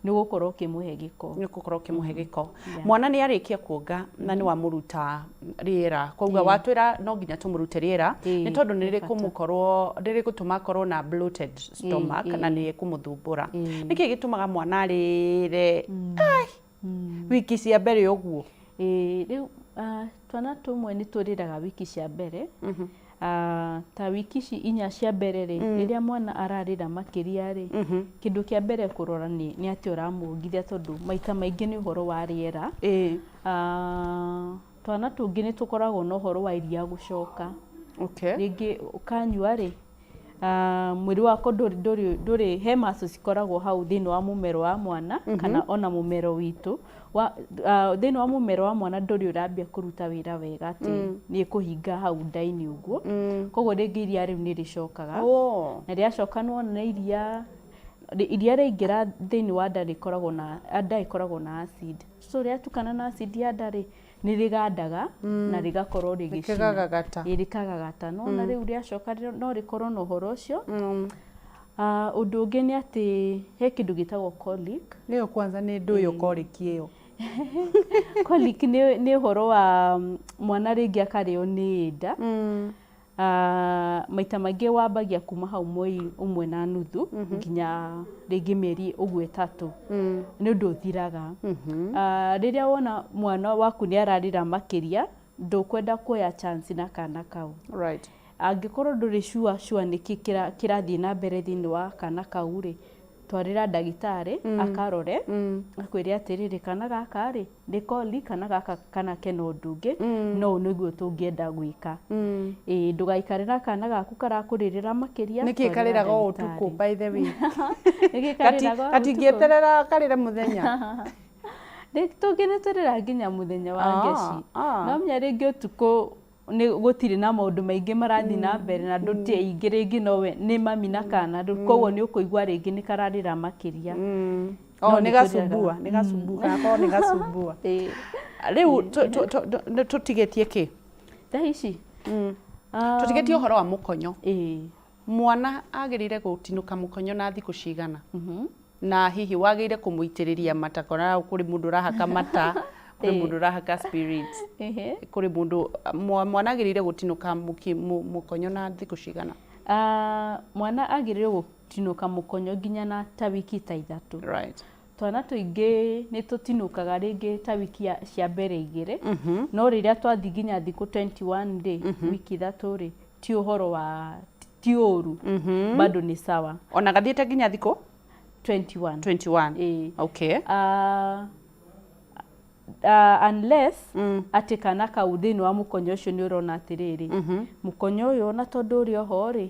nĩ ũgũkorwo ũkĩmũhe gĩko. Nĩ ũgũkorwo ũkĩmũhe gĩko. Mwana nĩ arĩkia kuonga na nĩ wamũruta rĩera, koguo watwĩra no nginya tũmũrute rĩera, nĩ tondũ nĩ rĩkũmũkorwo, nĩ rĩgũtũma akorwo na bloated stomach na nĩ ĩkũmũthumbũra. Nĩkĩ gĩtũmaga mwana arĩre wiki cia mbere ũguo? Ĩĩ, rĩu twana tũmwe nĩ tũrĩraga wiki cia mbere. Ta wiki ici inya cia mbere rĩ, rĩrĩa mwana ararĩra makĩria rĩ, kĩndũ kĩa mbere kũrora nĩ nĩ atĩa ũramuongithia tondũ maita maingĩ nĩ ũhoro wa rĩera. Twana tũngĩ nĩ tũkoragwo na ũhoro wa iria gũcoka. Rĩngĩ ũkanyua rĩ, mwĩrĩ wako ndũrĩ ndũrĩ ndũrĩ he muscles cikoragwo hau thĩinĩ wa mũmero wa mwana kana ona mũmero witũ wa thĩinĩ wa mũmero wa mwana ndũrĩ ũrambia kũruta wĩra wega atĩ nĩ ĩkũhinga hau nda-inĩ ũguo. Koguo rĩngĩ iria rĩu nĩ rĩcokaga. Na rĩacoka nĩwona nĩ iria iria rĩaingĩra thĩinĩ wa nda rĩkoragwo na nda ĩkoragwo na acid. So rĩatukana na acid ya nda rĩ, nĩ rĩgandaga na rĩgakorwo rĩgĩcina. Rĩkĩgagagata. Ĩĩ rĩkagagata. Nĩwona rĩu rĩacoka no rĩkorwo na ũhoro ũcio. Ũndũ ũngĩ nĩ atĩ he kĩndũ gĩtagwo colic. Ĩyo kwanza nĩ ndũĩ colic ĩyo. Colic nĩ ũhoro wa mwana rĩngĩ akarĩo nĩ nda. Maita maingĩ wambagia kuma hau mweri ũmwe na nuthu nginya rĩngĩ mĩeri ũguo ĩtatũ. Nĩ ũndũ ũthiraga. Rĩrĩa wona mwana waku nĩ ararĩra makĩria, ndũkwenda kuoya chance na kana kau. Angĩkorwo ndũrĩ sure sure nĩkĩ kĩrathiĩ na mbere thĩinĩ wa kana kau rĩ, twarĩra ndagĩtarĩ akarore, akwĩre atĩrĩrĩ, kana gaka rĩ, nĩ colic kana gaka kana kena ũndũ ũngĩ, no ũũ nĩguo tũngĩenda gwĩka. Ĩĩ ndũgaikare na kana gaku karakũrĩrĩra makĩria. Nĩkĩ twarĩra karĩraga o ndagĩtarĩ. ũtukũ by the way? Nĩkĩ karĩraga o ũtukũ? Gatingĩeterera karĩre mũthenya? Tũngĩ nĩ tũrĩra nginya mũthenya wa ngeci. No menya rĩngĩ ũtukũ nĩ gũtirĩ na maũndũ maingĩ marathiĩ na mbere na andũ ti aingĩ rĩngĩ nowe nĩ mami na kana rĩu koguo nĩ ũkũigua rĩngĩ nĩ kararĩra makĩria. Oh, No nĩ nĩ gacumbua, tũrĩraga. nĩ gacumbua, gakorwo nĩ gacumbua. Ĩĩ. Rĩu tũtigĩtie kĩ? Thaa ici? Tũtigĩtie ũhoro wa mũkonyo. Ĩĩ. Mwana agĩrĩire gũtinũka mũkonyo na thikũ cigana? Na hihi wagĩrĩire kũmũitĩrĩria mata kana kũrĩ mũndũ ũrahaka mata, kũrĩ mũndũ ũrahaka spirit, kũrĩ mũndũ mwana agĩrĩire gũtinũka mũkonyo na thikũ cigana? Mwana agĩrĩire gũtinũka mũkonyo nginya na ta wiki ta ithatũ. Twana tũingĩ nĩ tũtinũkaga rĩngĩ ta wiki cia mbere igĩrĩ, no rĩrĩa twathiĩ nginya thikũ 21 rĩ, wiki ithatũ rĩ, ti ũhoro wa ti ũru, bado nĩ sawa. Ona gathiĩte nginya thikũ 21. 21. Ĩĩ. Okay. Unless atĩ kana kau thĩinĩ wa mũkonyo ũcio nĩ ũrona atĩrĩrĩ, mũkonyo ũyũ ona tondũ ũrĩ oho rĩ,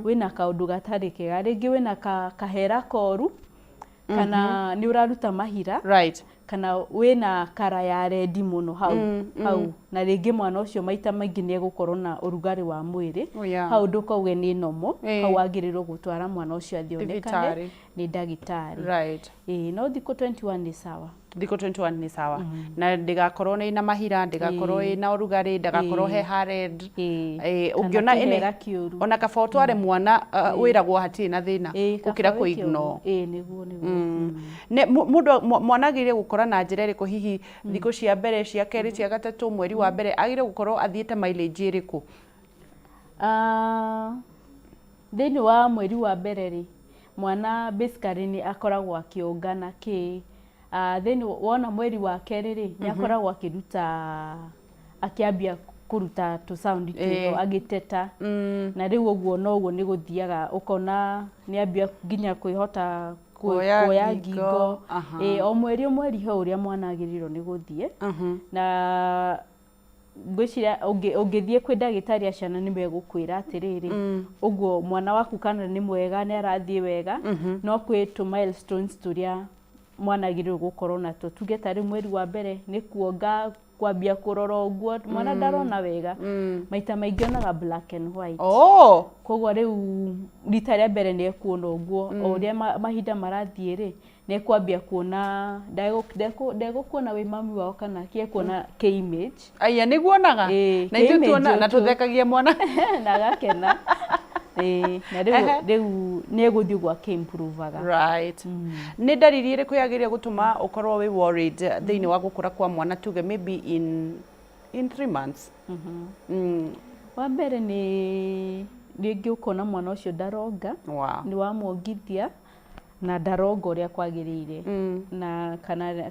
wĩna kaũndũ gatarĩ kega, rĩngĩ wĩna kahera koru kana nĩ ũraruta mahira, kana wĩna kara ya rendi mũno hau hau, na rĩngĩ mwana ũcio maita maingĩ nĩ egũkorwo na ũrugarĩ wa mwĩrĩ. Hau ndũkauge nĩ normal. Hau wagĩrĩirwo gũtwara mwana ũcio athiĩ onekane Thibitarĩ. nĩ ndagĩtarĩ. Ĩĩ, no thikũ 21 nĩ sawa. Thikũ 21 nĩ sawa, na ndĩgakorwo nĩ na mahira, ndĩgakorwo ĩna ũrugarĩ, ndagakorwo he ha red. Kana Ũngĩona ĩnĩ kĩhera kĩũru. Ona kaba ũtware mwana, wĩragwo hatirĩ na thĩna Kaba gũkĩra wĩke kũ ignore. ũguo. Ĩĩ, nĩguo nĩguo. Nĩ mũndũ mwana agĩrĩire gũkũra na njĩra ĩrĩkũ, hihi thikũ cia mbere, cia kerĩ, cia gatatũ, mweri wa mbere agĩrĩire gũkorwo athiĩte mileage ĩrĩkũ? Thĩinĩ wa mweri wa mbere rĩ, mwana basically nĩ akoragwo akĩũngana kĩ thĩinĩ wona mweri wa kerĩ rĩ, nĩ akoragwo akĩruta, akĩambia kũruta tũ sound twĩho agĩteta, na rĩu ũguo noguo nĩ gũthiaga ũkona nĩ ambia nginya kwĩhota Kuoya kuoya ngingo, ngingo. Ĩĩ, o mweri o mweri he ũrĩa mwana agĩrĩirwo nĩ gũthiĩ, na ngwĩciria ũngĩthiĩ kwĩ ndagĩtarĩ a ciana nĩ megũkwĩra atĩrĩrĩ, ũguo mwana waku kana nĩ mwega, nĩ arathiĩ wega, no kwĩ tũ milestones tũrĩa mwana agĩrĩirwo gũkorwo natuo. Tuge ta rĩu mweri wa mbere nĩ kuonga, kwambia kũrora ũguo, mwana ndarona wega, maita maingĩ onaga black and white. Koguo rĩu rita rĩa mbere nĩ ekuona ũguo, o ũrĩa mahinda marathiĩ rĩ, nĩ ekwambia kuona, ndegũkuona wĩ mami wao kana kĩ, ekuona kĩ image. Aya nĩguo onaga. Ĩĩ, na ithuĩ kĩ-image tuona na tu. tũthekagia mwana na agakena. Ĩĩ, na rĩu rĩu nĩ egũthiĩ ũguo akĩ-improvaga. Right. Nĩ ndariri ĩrĩkũ yagĩrĩire gũtũma ũkorwo wĩ worried thĩinĩ wa gũkũra kwa mwana, tuge maybe in 3 months? Wa mbere nĩ rĩngĩ ũkona mwana ũcio ndaronga. Nĩ wamuongithia na ndaronga ũrĩa kwagĩrĩire, na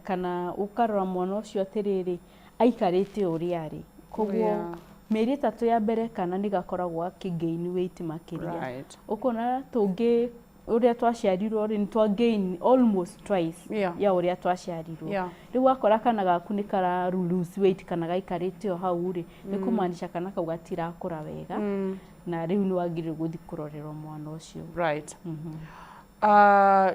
kana ũkarora mwana ũcio atĩrĩrĩ, aikarĩte ũrĩa arĩ, koguo Mĩeri 3 ya mbere kana nĩ gakoragwo gakĩ gain weight makĩria. Ũkona tũngĩ ũrĩa twaciarirwo rĩ, nĩ twa gain almost twice ya ũrĩa twaciarirwo. Rĩu wakora kana gaku nĩ kara lose weight kana gaikarĩte o hau rĩ, nĩ kũmaanisha kana kau gatirakũra wega, na rĩu nĩ wagĩrĩirwo gũthiĩ kũrorerwo mwana ũcio. Right.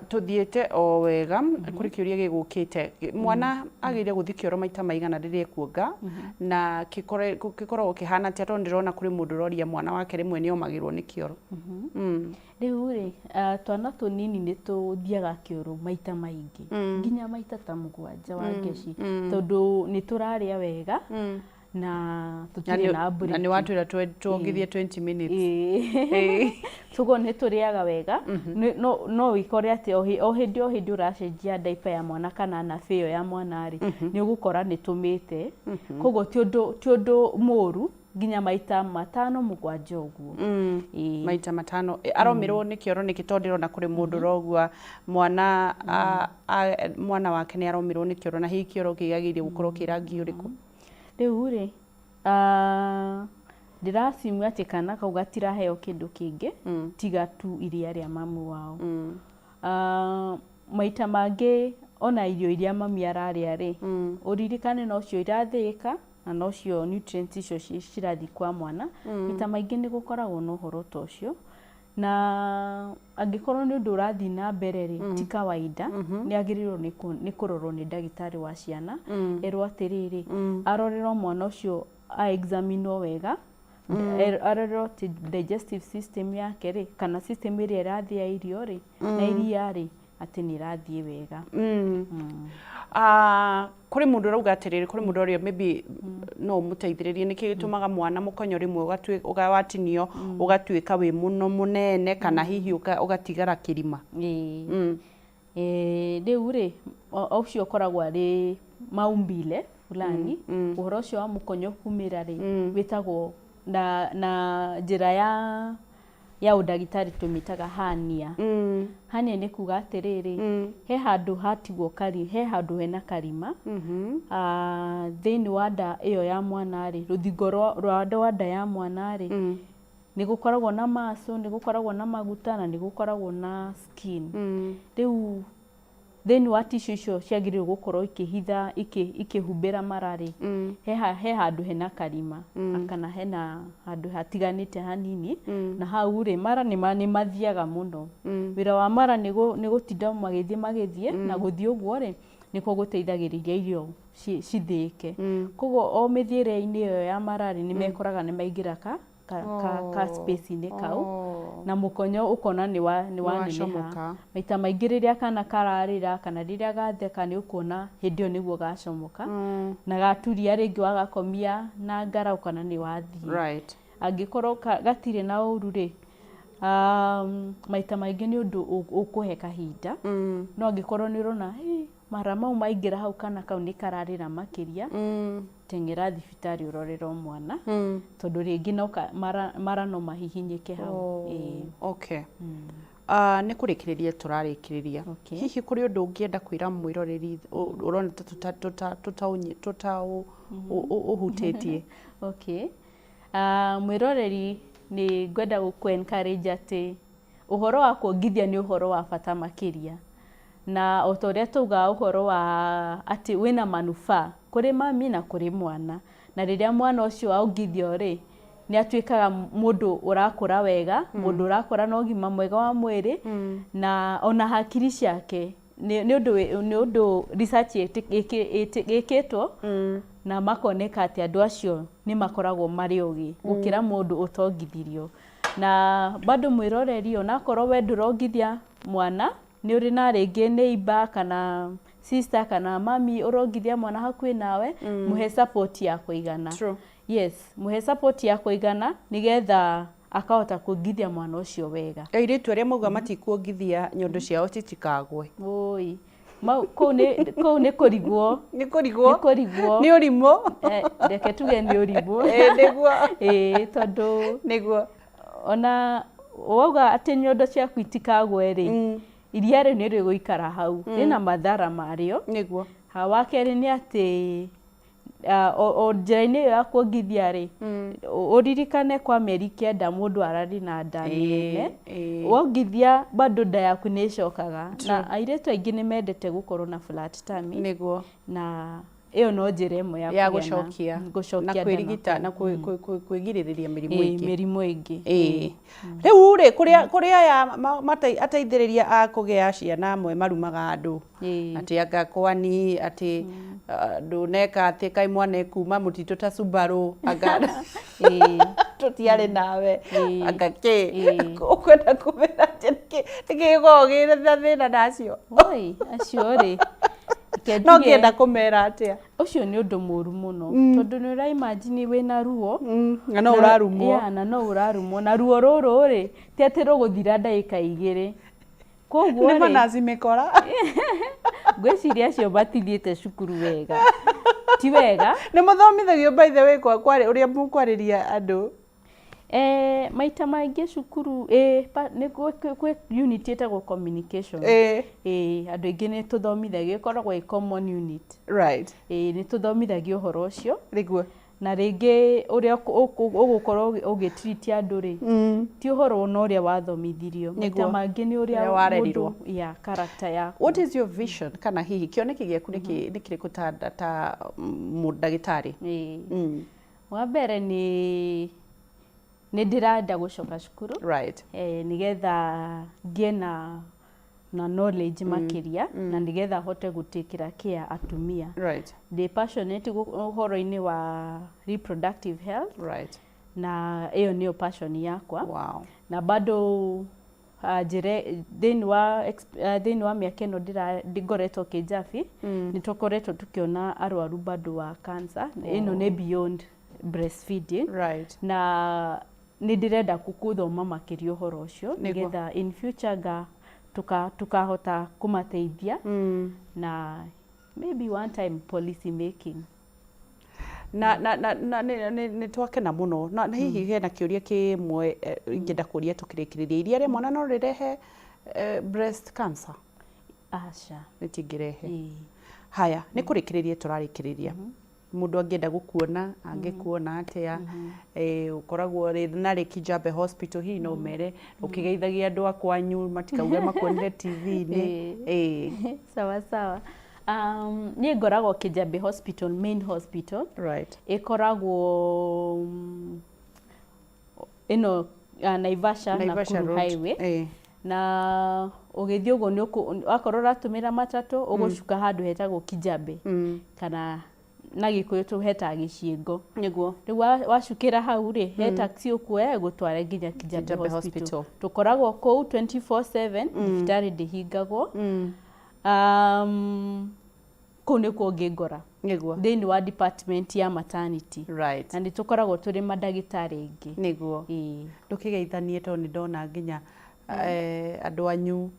Tũthiĩte o wega, kũrĩ kĩũria gĩgũkĩte. Mwana agĩrĩire gũthiĩ kĩoro maita maigana rĩrĩa ekuonga, na gĩkoragwo kĩhana atĩa? Tondũ ndĩrona kũrĩ mũndũ ũroria mwana wake rĩmwe nĩ omagĩrwo nĩ kĩoro. Rĩu rĩ, twana tũnini nĩ tũthiaga kĩoro maita maingĩ, nginya maita ta 7 wa ngeci, tondũ nĩ tũrarĩa wega na tũtirĩ na break. Na nĩ watwĩra tuongithie 20 minutes. Tuguo nĩ tũrĩaga wega. No wĩkore atĩ o hĩndĩ o hĩndĩ ũracenjia diaper ya mwana kana nappy ĩyo ya mwana rĩ, nĩ ũgũkora nĩ tũmĩte. Koguo ti ũndũ mũru nginya maita 5 7 ũguo. Maita 5. Aromĩrwo nĩ kĩoro nĩkĩ? Tondũ ndĩrona kũrĩ mũndũ ũrogua mwana mwana wake nĩ aromĩrwo nĩ kĩoro, na hihi kĩoro kĩagĩrĩire gũkorwo kĩ rangi ũrĩkũ? Rĩu rĩ, ndĩracimu atĩ kana kau gatiraheo kĩndũ kĩngĩ tiga tu iria rĩa mamu wao. Maita mangĩ ona irio iria mami ararĩa rĩ, ũririkane nocio irathĩĩka na nocio nutrients icio cirathiĩ kwa mwana. Maita maingĩ nĩ gũkoragwo na ũhoro ta ũcio. Na angĩkorwo nĩ ũndũ ũrathiĩ na mbere rĩ, ti kawaida, nĩ agĩrĩirwo nĩ kũrorwo nĩ ndagĩtarĩ wa ciana, erwo atĩrĩrĩ, arorerwo mwana ũcio, a examinwo wega, arorerwo atĩ digestive system yake rĩ, kana system ĩrĩa ĩrathĩa irio rĩ, na iria rĩ, atĩ nĩ ĩrathiĩ wega. Kũrĩ mũndũ ũrauga atĩrĩrĩ, kũrĩ mũndũ ũrĩa maybe no ũmũteithĩrĩrie, nĩkĩ gĩtũmaga mwana mũkonyo rĩmwe watinio ũgatuĩka wĩ mũno mũnene, kana hihi ũgatigara kĩrima? Rĩu rĩ, ũcio ũkoragwo arĩ maumbile fulani. Ũhoro ũcio wa mũkonyo kumĩra rĩ, wĩtagwo na njĩra ya ũndagĩtarĩ tũmĩtaga hernia. Hernia nĩ kuga atĩrĩrĩ, he handũ hatigwo kari, he handũ hena karima thĩinĩ wa nda ĩyo ya mwana rĩ, rũthingo rwa nda ya mwana rĩ, nĩ gũkoragwo na muscle, nĩ gũkoragwo na maguta, na nĩ gũkoragwo na skin. Rĩu thĩinĩ wa tissue icio ciagĩrĩirwo gũkorwo ikĩhitha, ikĩhumbĩra mara rĩ, he handũ hena karima, kana hena handũ hatiganĩte hanini, na hau rĩ, mara nĩ mathiaga mũno. Wĩra wa mara nĩ gũtinda magĩthiĩ, na gũthiĩ ũguo rĩ, nĩkuo gũteithagĩrĩria irio cithĩĩke. Koguo o mĩthiĩre-inĩ ĩyo ya mara rĩ, nĩ mekoraga nĩ maingĩra ka space-inĩ kau, na mũkonyo ũkona nĩ waneneha. Maita maingĩ rĩrĩa kana kararĩra kana rĩrĩa gatheka, nĩ ũkuona hĩndĩ ĩyo nĩguo gacomoka, na gaturia rĩngĩ wagakomia na ngara ũkona nĩ wathiĩ. Angĩkorwo gatirĩ na ũru rĩ, maita maingĩ nĩ ũndũ ũkũhe kahinda, no angĩkorwo nĩ ũrona mara mau maingĩra hau kana kau nĩ kararĩra makĩria, teng'era thibitarĩ ũrorerwo mwana, tondũ rĩngĩ no mara no mahihinyĩke hau. Okay. Nĩ kũrĩkĩrĩria tũrarĩkĩrĩria. Hihi kũrĩ ũndũ ũngĩenda kwĩra mwĩroreri ũrona tũtaũhutĩtie? Okay. Mwĩroreri, nĩ ngwenda gũkũ encourage atĩ ũhoro wa kuongithia nĩ ũhoro wa bata makĩria, na o ta ũrĩa taugaga ũhoro wa atĩ wĩna manufaa kũrĩ mami na kũrĩ mwana, na rĩrĩa mwana ũcio aongithio rĩ, nĩ atuĩkaga mũndũ ũrakũra wega, mũndũ ũrakũra na ũgima mwega wa mwĩrĩ, na ona hakiri ciake nĩ ũndũ research ĩkĩtwo na makoneka atĩ andũ acio nĩ makoragwo marĩ ogĩ gũkĩra mũndũ ũtongithirio. Na bado mwĩroreri, onakorwo we ndũrongithia mwana, nĩ ũrĩ na rĩngĩ neighbor kana sister kana mami ũrongithia mwana hakuhĩ nawe, mũhe support ya kũigana. Yes, mũhe support ya kũigana nĩgetha akahota kuongithia mwana ũcio wega. Airĩtu arĩa mauga matikuongithia nyondo ciao citikagwe. Oi, kũu nĩ kũrigwo. Nĩ kũrigwo. Nĩ kũrigwo. Nĩ ũrimũ. Reke tuge nĩ ũrimũ. Nĩguo. Tondũ nĩguo. Ona wauga atĩ nyondo ciaku itikagwe rĩ, iria rĩu nĩ rĩgũikara hau, rĩna mathara marĩo. Nĩguo. Ha wa kerĩ nĩ atĩ O njĩra-inĩ ĩyo ya kuongithia rĩ, ũririkane kwa mĩeri 9 mũndũ ararĩ na nda nene. Wongithia bado nda yaku nĩ ĩcokaga. Na airĩtu aingĩ nĩ mendete gũkorwo na flat tummy. Na ĩyo no njĩra ĩmwe ya ya kũgĩa na- gũcokia gũcokia na nda na kwĩrigita na kwĩgirĩrĩria mĩrimũ ĩngĩ. Mĩrimũ ĩngĩ. Ĩĩ. Rĩu rĩ, kũrĩ aya ateithĩrĩria a kũgĩa ciana amwe marumaga andũ atĩ anga kwani atĩ ndũneka atĩ kaĩ mwana ekuma mũtitũ ta Subaru anga tũtiarĩ nawe anga kĩ ũkwenda kũmera atĩ nĩkĩ gĩkoragwo gĩ na thĩna na acio? Woi, acio rĩ, reke No njuge- ngĩenda kũmera atĩa? Ũcio nĩ ũndũ mũru mũno, tondũ nĩ ũra imagine wĩna ruo Na no ũrarumwo. Yeah, na no ũrarumwo, na ruo rũrũ rĩ, ti atĩ rũgũthira ndagĩka 2. Koguo Nĩ rĩ, manaci mĩkora. Ngwĩciria acio matithiĩte cukuru wega, ti wega. Nĩ mũthomithagio by the way ũrĩa mũkwarĩria andũ? Maita maingĩ cukuru, nĩ kwĩ unit ĩtagwo communication. Andũ aingĩ nĩ tũthomithagio, ĩkoragwo ĩ common unit. Nĩ tũthomithagio ũhoro ũcio. Na rĩngĩ ũrĩa ũgũkorwo ũgĩ treat andũ rĩ, ti ũhoro ona ũrĩa wathomithirio. Maita mangĩ nĩ ũrĩa Ũrĩa warerirwo. mũndũ, yeah, character yaku. What is your vision? Kana hihi kĩoneki gĩaku nĩ kĩrĩkũ ta mũndagĩtarĩ? Wa mbere nĩ ndĩrenda gũcoka cukuru. Nĩgetha ngĩe na knowledge makĩria, na nĩgetha hote gũtĩkĩra care atumia. Ndĩ passionate ũhoro-inĩ wa reproductive health. Na ĩyo nĩyo passion yakwa. Na bado njĩre thĩinĩ wa mĩaka ĩno ngoretwo Kĩjabi, nĩ tũkoretwo tũkĩona arwaru bado wa cancer. Ĩno nĩ beyond breastfeeding. Na nĩ ndĩrenda gũthoma makĩria ũhoro ũcio, nĩgetha in future nga tukahota kũmateithia, na maybe one time policy making. Na nĩ twakena mũno, na hihi hena kĩũria kĩmwe ingĩenda kũria tũkĩrĩkĩrĩria. Iria rĩa mwana no rĩrehe breast cancer? Aca. Rĩtingĩrehe. Ĩĩ. Haya, nĩ kũrĩkĩrĩria tũrarĩkĩrĩria. Mũndũ angĩenda gũkuona, angĩkuona atĩa? Ũkoragwo rĩ na rĩ Kijabe Hospital? Hihi no mere ũkĩgeithagia andũ a kwanyu matikauge makuonire TV-inĩ. Sawa sawa. Niĩ ngoragwo Kijabe Hospital, main hospital. Ĩkoragwo ĩno Naivasha, Naivasha Nakuru Road. Highway. Na ũgĩthiĩ ũguo nĩ wakorwo ũratũmĩra matatũ, ũgũcuka handũ hetagwo Kijabe, kana na Gĩkũyũ tũhetaga Gĩciĩngo. Rĩu wacukĩra hau rĩ, he taxi ũkuoya ĩgũtware nginya Kijabe Kijabe Hospital. Hospital. Tũkoragwo kũu 24/7, thibitarĩ ndĩhingagwo. Kũu nĩkuo ũngĩngora. Thĩinĩ wa department ya maternity. Na nĩ tũkoragwo tũrĩ mandagĩtarĩ aingĩ. Ĩĩ. Ndũkĩgeithanie tondũ nĩ ndona nginya andũ anyu.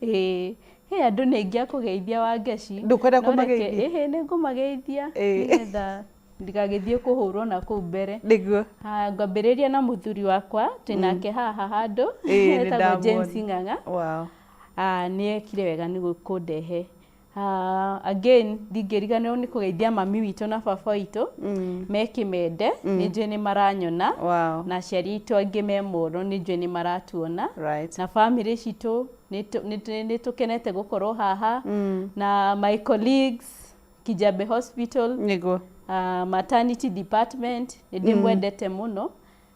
Ĩĩ. He andũ nĩ aingĩ a kũgeithia Wangeci. Ndũkwenda No reke- kũmageithia? Ĩhĩ, nĩ ngũmageithia nĩgetha ndigagĩthiĩ kũhũrwo na kũu mbere. Ha, ngwambĩrĩria na mũthuri wakwa, twĩnake haha handũ, Nĩ etagwo James ndamwona. Ng'ang'a. Wow. Nĩ ekire wega nĩ kũndehe. Again, ndingĩriganĩrwo nĩ kũgeithia mami witũ na baba witũ me Kĩmende, nĩ njũĩ nĩ maranyona. Wow. Na aciari aitũ angĩ me Moro, nĩ njũĩ nĩ maratuona. Na family citũ nĩ tũkenete gũkorwo haha, na my colleagues Kijabe Hospital, maternity department, nĩ ndĩmwendete mũno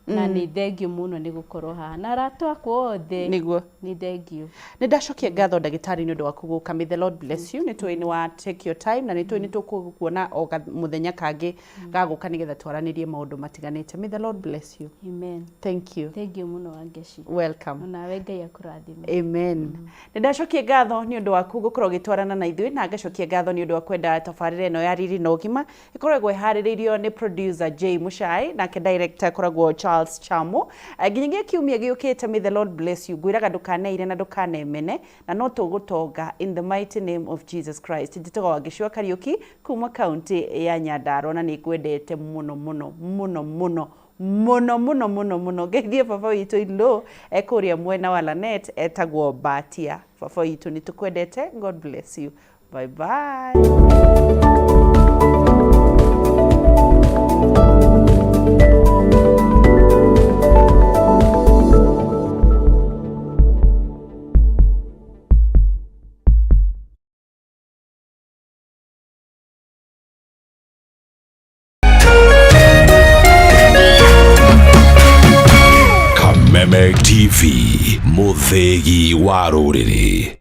na nĩ thengio mũno nĩ gũkorwo haha na arata akwa othe. Nĩ thengio. Nĩ ndacokia ngatho ndagĩtarĩ nĩ ũndũ waku gũka. May the Lord bless you. Nĩ tũĩ nĩ wa take your time, na nĩ tũĩ nĩ tũgũkuona o mũthenya kangĩ gagũka nĩgetha twaranĩrie maũndũ matiganĩte. May the Lord bless you. Amen. Thank you. Thengio mũno Wangeci. Welcome. Onawe Ngai akũrathime. Amen. Nĩ ndacokia ngatho nĩ ũndũ waku gũkorwo ũgĩtwarana na ithuĩ, na ngacokia ngatho nĩ ũndũ wa kwenda tabarĩra ĩno ya Riri na Ũgima. Ĩkoragwo ĩharĩrĩirio nĩ producer J Muchai, nake director akoragwo Charles Chamo. Nginyagia kiumia gĩũkĩte, may the Lord bless you. Ngwĩraga ndũkaneire na ndũkanemene, na no tũgũtonga in the mighty name of Jesus Christ. Njĩtagwo Wangeci wa Kariũki kuma kaunti ya Nyandarua, na nĩ ngwendete mũno mũno mũno mũno mũno mũno mũno mũno. Ngeithie baba witũ ilo ekũrĩa mwena wa Lanet, etagwo Batia. Baba witũ, nĩ tũkwendete. God bless you. Bye bye. Connect TV, mũthĩgi wa rũrĩrĩ.